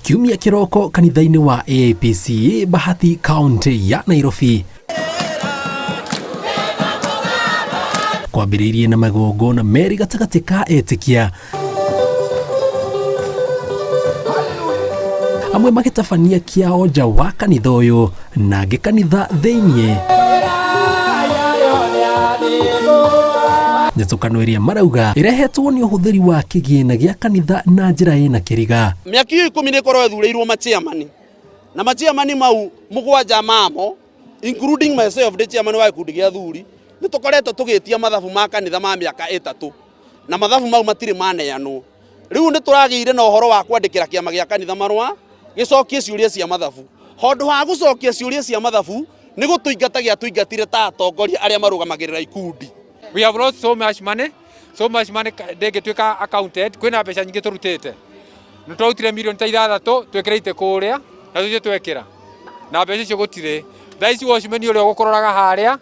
Kiumia kĩroko kanitha-inĩ wa AIPCA Bahati kaunti ya Nairobi kwambĩrĩirie na magongona merĩ gatagatĩ ka etĩkia amwe magĩtabania kĩao nja wa kanitha ũyũ na angĩ kanitha thĩiniĩ njatũkano ĩrĩa marauga ĩrehetwo nĩ ũhũthĩri wa kĩgĩna gĩa kanitha na njĩra ĩna kĩriga. Mĩaka ĩyo ikũmi nĩ ĩkorwo ĩthurĩirwo machairman na machairman mau mũgwanja mamo including myself ndĩ chairman wa gĩkundi gĩa athuri nĩ tũkoretwo tũgĩtia mathabu ma kanitha ma mĩaka ĩtatũ na mathabu mau matirĩ maneanwo. Rĩu nĩ tũragĩire na ũhoro wa kwandĩkĩra kĩama gĩa kanitha marũa gĩcokie ciũria cia mathabu. Handũ ha gũcokia ciũria cia mathabu nĩ gũtũingata gĩatũingatire ta atongoria arĩa marũgamagĩrĩra ikundi. We have lost so much money, so much money ndĩngĩtuĩka accounted, kwĩna mbeca nyingĩ tũrutĩte. Nĩ twarutire mirioni ta ithathatũ twĩkĩre itĩ kũrĩa na tũthiĩ twekĩra na mbeca icio gũtirĩ. Thaa ici watchman ũrĩa ũgũkũroraga harĩa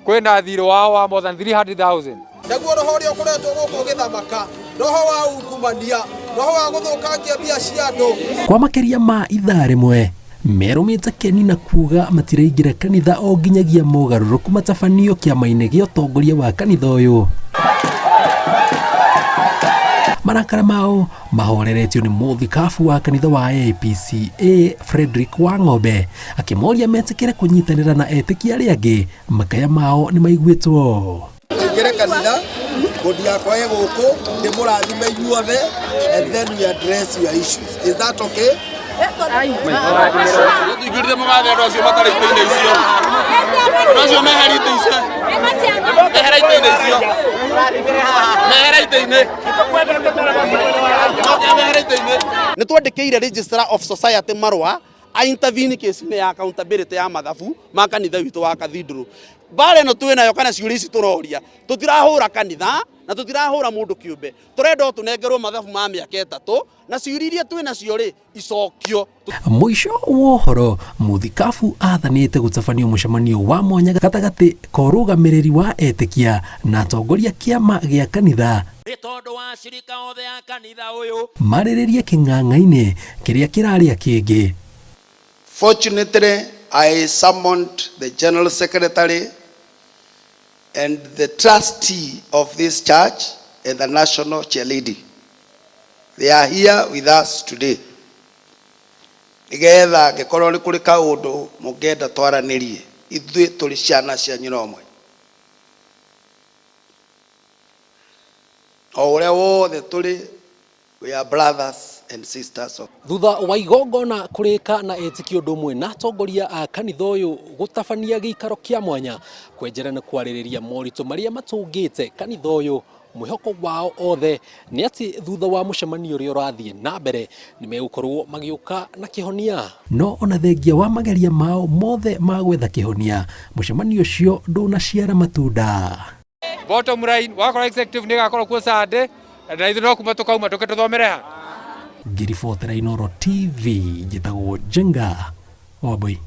kwĩna thirĩ wao wa more than 300,000. Naguo roho ũrĩa ũkoretwo gũkũ ũgĩthamaka, roho wa ungumania, roho wa gũthũkangia mbia cia andũ. Kwa makĩria ma ithaa rĩmwe merũmĩte keni na kuuga matiraingĩra kanitha o nginyagia mogarũrũku matabanio kĩama-inĩ gĩa ũtongoria wa kanitha ũyũ. Marakara mao mahoreretio nĩ mũthikabu wa kanitha wa AIPCA Frederick Wang'ombe akĩmoria metĩkĩre kũnyitanĩra na etĩkia arĩa angĩ makaya mao nĩ maiguĩtwo. Ingĩre kanitha, bodi yakwa ĩ gũkũ, ndĩmũrathime inyuothe, and then we address your issues. Is that okay? Tũingĩrire mũgathe andũ acio matarĩ itĩ-inĩ icio. Andũ acio mehere itĩ icio. Mehera itĩ-inĩ icio. Mehera itĩ-inĩ. Moke mehere itĩ-inĩ. Nĩ twandĩkĩire Registrar of Society marũa a intervene kesi-inĩ ya accountability ya mathabu ma kanitha witũ wa Cathedral. Mbara ĩno twĩ nayo kana ciũria ici tũroria, tũtirahũra kanitha na tũtirahũra mũndũ kĩũmbe. Tũrenda o tũnengerwo mathabu ma mĩaka ĩtatũ na ciũria iria twĩ nacio rĩ icokio. Mũico wa ũhoro, mũthikabu athanĩte gũtabanio mũcemanio wa mwanya gatagatĩ ka ũrũgamĩrĩri wa etĩkia na atongoria kĩama gĩa kanitha Nĩ tondũ wa acirika othe a kanitha ũyũ. marĩrĩrie kĩng'ang'a-inĩ kĩrĩa kĩrarĩa kĩngĩ. Fortunately, I summoned the General Secretary and the trustee of this church and the national chairlady. They are here with us today. Nĩgetha angĩkorwo nĩ kũrĩ kaũndũ mũngĩenda twaranĩrie, ithuĩ tũrĩ ciana cia nyina ũmwe. O ũrĩa wothe tũrĩ, we are brothers and sisters of Thutha wa igongona kũrĩka na etĩkia ũndũ ũmwe na atongoria a kanitha ũyũ gũtabania gĩikaro kĩa mwanya kwenjera na kwarĩrĩria moritũ marĩa matũngĩte kanitha ũyũ mwĩhoko wao othe nĩ atĩ thutha wa mũcemanio ũrĩa ũrathiĩ na mbere nĩ megũkorwo magĩũka na kĩhonia. No ona thengia wa mageria mao mothe ma gwetha kĩhonia, mũcemanio ũcio ndũnaciara matunda. Bottom line, wakora executive nĩ ĩgakorwo kuo Sunday, na ithuĩ no kuma tũkauma tũke tũthomere ha. Ngĩribotera Inooro TV, njĩtagwo Njenga Wambui.